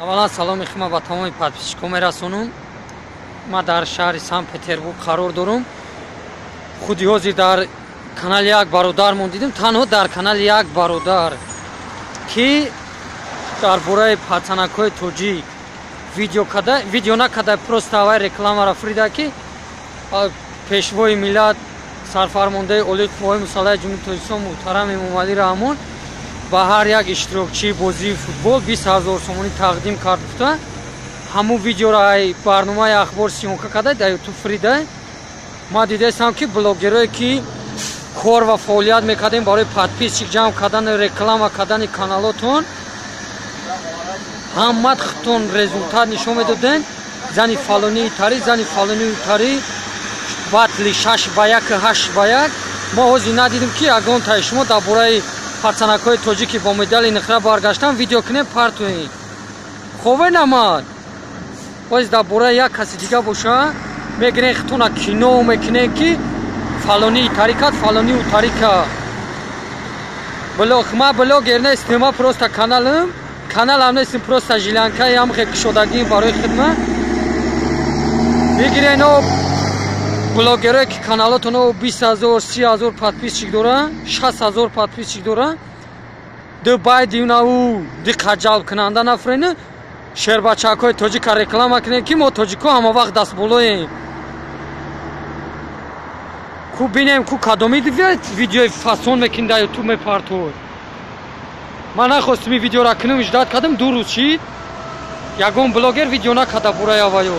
Аввалан саломи худма ба тамоми подписчикҳо мерасонам. Ман дар шаҳри Санкт-Петербург қарор дорам. Худи ҳозир дар канали як бародармон дидем, танҳо дар канали як бародар, ки дар бораи пацанакҳои тоҷик видео када, видео накада, просто авай рекламаро фирида, ки пешвои миллат, сарфармондаи олии қувваҳои мусаллаҳи Ҷумҳурии Тоҷикистон муҳтарам Эмомалӣ Раҳмон ба ҳар як иштирокчии бозии футбол 20 000 сомонӣ тақдим кард гуфта, ҳамун видеоро ай барномаи Ахбор съёмка карда, дар Ютуб фирида. Ман дидаистам, ки блогерое, ки кор ва фаъолият мекардем барои подписчик ҷамъ кардану реклама кардани каналотон, ҳамат худтон результат нишон медоден: зани фалонии тари, зани фалонии тари, батли 6-1, 8-1. Мо ҳозир надидем, ки ягон таи шумо дар бораи пацанакҳои тоҷикӣ бо медали нуқра баргаштан видео кунем, партоем. Хове намад. Ҳозир дар бораи як каси дига боша, мегирен, худтона кино мекунем, ки фалонии тари кард, фалонии утари кард. Блог, ма блогер нестем, ма просто каналам, каналам нестем, просто жилянкаи ҳамхе кушодагим барои хидма. Бигирен, о блогерое, ки каналотон 20 000, 30 000 подписчик доранд, 60 000 подписчик доранд, ду байдиунаву диққат ҷалбкунанда нафрена, шербачакҳои тоҷика реклама кунем, ки мо тоҷикҳо ҳама вақт дастболоем. Ку бинем, ку кадоми видеои фасон мекунӣ, дар Ютуб мепартой. Ман нахостим ин видеоро кунам, ждать кардам, 2 рӯз шид, ягон блогер видео накарда бураи аваё.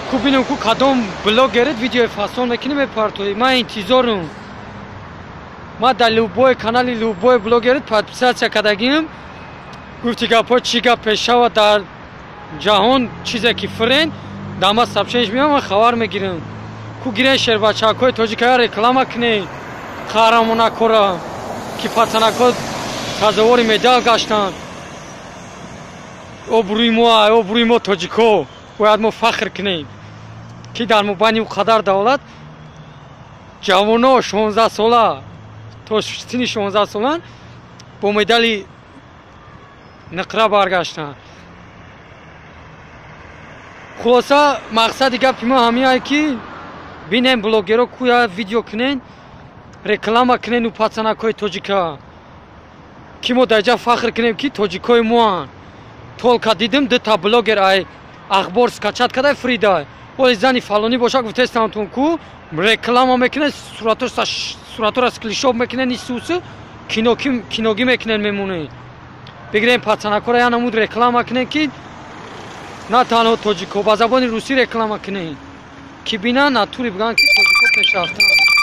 Ку бинем, ку кадом блогерет видеои фасон мекунӣ, мепартоӣ. Ман интизорум. Ман дар любой канали любой блогерет подписаться кардагим. Гуфти гапҳо, чӣ гап пешава дар ҷаҳон, чизе ки фирен дар ма сообщение меоям, ман хабар мегирам. Ку гирен, шербачакҳои тоҷикая реклама кунед, қаҳрамонакора, ки пацанакҳо сазовори медал гаштанд. Обрӯи мо, обрӯи мо тоҷикҳо, бояд мо фахр кунем, ки дар мобайни ӯ қадар давлат ҷавоно 16-сола, то синни 16 солан бо медали нуқра баргаштанд. Хулоса, мақсади гапи мо ҳамиае, ки бинем, блогеро куя видео кунен, реклама кунен у пацанакҳои тоҷика, ки мо дар ҷа фахр кунем, ки тоҷикҳои моанд. Только дидим, дута блогер ай Ахбор скачать кадай, фридай. Оли зани фалонӣ боша, гуфтестамтун, ку реклама мекунен, суратора скриншот мекунен, исуси киногӣ мекунен, мемонед. Бигирем, пацанакҳоро я намуд реклама кунен, ки на танҳо тоҷикҳо, ба забони русӣ реклама кунен, ки бинанд, натури бигӯянд, ки тоҷикҳо пешрафтанд.